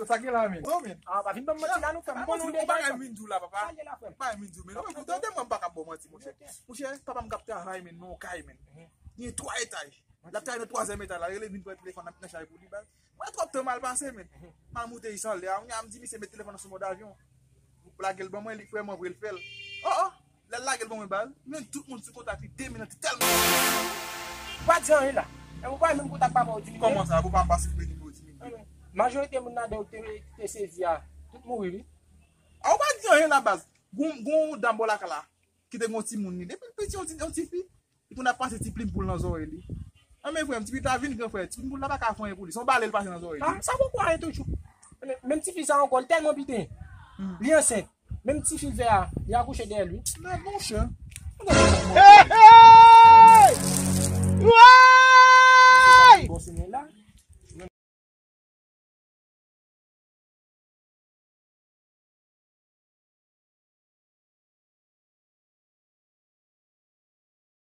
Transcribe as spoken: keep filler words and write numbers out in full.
Sa gen la, men. Non, men. Ah, pa vin ban m manti la, non, frè m. Ou konnen ou deja. Bagay m vin di w la, papa. Sa gen la, frè m. Bagay m vin di w, men. Non, men, tande mwen, m pa ka ba w manti, monchè. Monchè, papa m k ap travay, men, nan yon kay, men. Gen twa etaj. L ap travay nan twazyèm etaj la, rele vin pran telefòn nan, nan chay pou li, baz. Mwen, twòp tan mal pase, men. M al moute isanlè a, kounye a m di misye met telefòn nan sou mòd avyon. Lage l ban mwen, li, frè mwen, vre l fè l. Oh, oh! Lè l lage l ban mwen, baz, mwen, tout moun sou kontak li, de minit, tèlman. Ou pa di anyen la. E ou pa menm kontak papa ou diminye. Kòman sa? Papa m pa sipoze nimewo diminye. Majorite moun ladan yo te, te sezi a, tout mouri, wi. A, ou pa di anyen la, baz. Gon, gon dam bò lakay la, ki te gon timoun li. Depi l piti, yon ti, yon ti fi. Li konn ap pase ti plim pou l nan zòrèy li. An men frè m, ti pitit la vin gran, frè. Ti plim pou l la pa ka fè anyen pou li. Se yon bale l pase nan zòrèy li. Ah, sa poko anyen toujou. Men, menm ti fi sa ankò, li tèlman biten. Hmm. Li ansent. Menm ti fi l fè a, li akouche dèyè l, wi. Men monchè. Hey, hey! Woy!